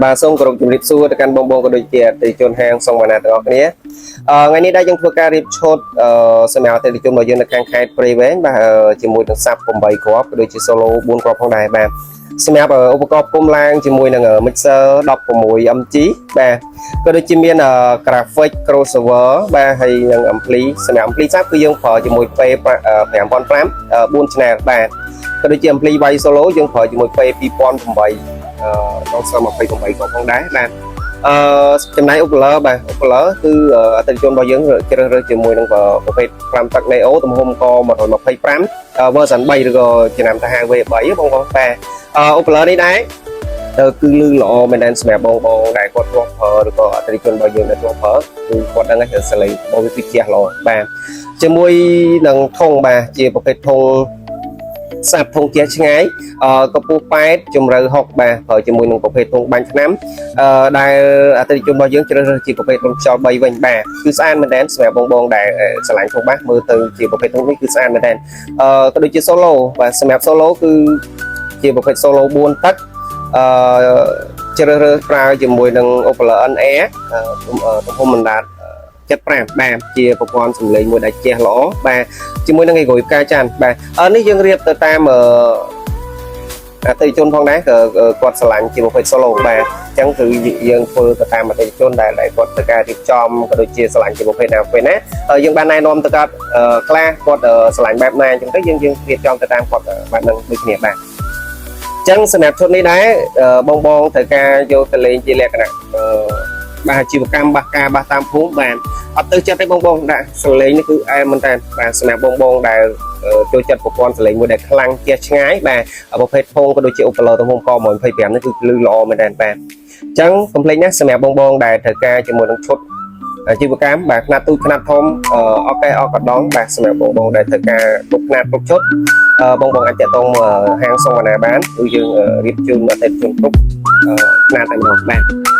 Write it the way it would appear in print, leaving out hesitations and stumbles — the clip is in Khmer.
បាទសូមគោរពជំរាបសួរទៅកាន់បងបងក៏ដូចជាអតិថិជនហាងសុងវណ្ណាទាំងអស់គ្នាថ្ងៃនេះដែរយើងធ្វើការរៀបឈុតសម្រាប់អតិថិជនរបស់យើងនៅខាងខេត្តព្រៃវែងបាទជាមួយនឹង sub 8គ្រាប់ក៏ដូចជា solo 4គ្រាប់ផងដែរបាទសម្រាប់ឧបករណ៍ផ្គុំឡើងជាមួយនឹង mixer 16 MG បាទក៏ដូចជាមាន graphic crossover បាទហើយនឹង ampli សម្រាប់ ampli sub គឺយើងប្រើជាមួយ P 5005 4 channel បាទក៏ដូចជា ampli Y solo យើងប្រើជាមួយ P 2008 ដល់ស28ក៏ផងដែរបាទចំណែក haut-parleur បាទ haut-parleur គឺអតិថិជនរបស់យើងជ្រើសរើសជាមួយនឹងប្រភេទ5ទឹក Neo ទំហំក125 version 3ឬក៏ចំណាំថា V3 បងប្អូនបាទ haut-parleur នេះដែរគឺលឺល្អមែនទែនសម្រាប់បងបងដែលគាត់ធ្លាប់ប្រើឬក៏អតិថិជនរបស់យើងដែលធ្លាប់ប្រើគឺគាត់ដឹងថាសលេងរបស់វាគឺជាល្អបាទជាមួយនឹងធុងបាទជាប្រភេទធុង sub ធុងជះឆ្ងាយកម្ពស់8ជម្រៅ60បាទប្រើជាមួយនឹងប្រភេទធុងបាញ់ថ្នាំដែលអតិថិជនរបស់យើងជ្រើសរើសជាប្រភេទធុងខ្យល់3វិញបាទគឺស្អាតមែនទែនសម្រាប់បងបងដែលស្រឡាញ់ធុងបាសមើលទៅជាប្រភេទធុងនេះគឺស្អាតមែនទែនក៏ដូចជា solo បាទសម្រាប់ solo គឺជាប្រភេទ solo 4ទឹកជ្រើសរើសប្រើជាមួយនឹង haut-parleur NR ទំហំបណ្ដាត75បាទជាប្រព័ន្ធសំឡេងមួយដែលជះល្អបាទជាមួយនឹងឯក្រួយផ្កាច័ន្ទបាទនេះយើងរៀបទៅតាមអតិថិជនផងដែរក៏គាត់ស្រឡាញ់ជាប្រភេទ solo បាទអញ្ចឹងគឺយើងធ្វើទៅតាមអតិថិជនដែលដែលគាត់ធ្វើការរៀបចំក៏ដូចជាស្រឡាញ់ជាប្រភេទណាប្រភេទណាយើងបានណែនាំទៅគាត់ខ្លះគាត់ស្រឡាញ់បែបណាអញ្ចឹងទៅយើងយើងរៀបចំទៅតាមគាត់បែបហ្នឹងដូចគ្នាបាទអញ្ចឹងសម្រាប់ឈុតនេះដែរបងបងត្រូវការយកទៅលេងជាលក្ខណៈបាទអាជីវកម្មបាសការបាសតាមភូមិបាទអត់ទៅចិត្តទេបងបងដាក់សលេងនេះគឺអែមមែនតើបាទសម្រាប់បងបងដែលចូលចិត្តប្រព័ន្ធសលេងមួយដែលខ្លាំងជះឆ្ងាយបាទប្រភេទធុងក៏ដូចជា haut-parleur ទំហំក125នេះគឺលឺល្អមែនតើបាទអញ្ចឹងកុំភ្លេចណាសម្រាប់បងបងដែលត្រូវការជាមួយនឹងឈុតអាជីវកម្មបាទខ្នាតទូចខ្នាតធំអកេអកដងបាទសម្រាប់បងបងដែលត្រូវការគ្រប់ខ្នាតគ្រប់ឈុតបងបងអាចតាក់ទងហាងសុងវណ្ណាបានគឺយើងរៀបជូនអតិថិជនគ្រប់ខ្នាតតែម្ដងបាទ។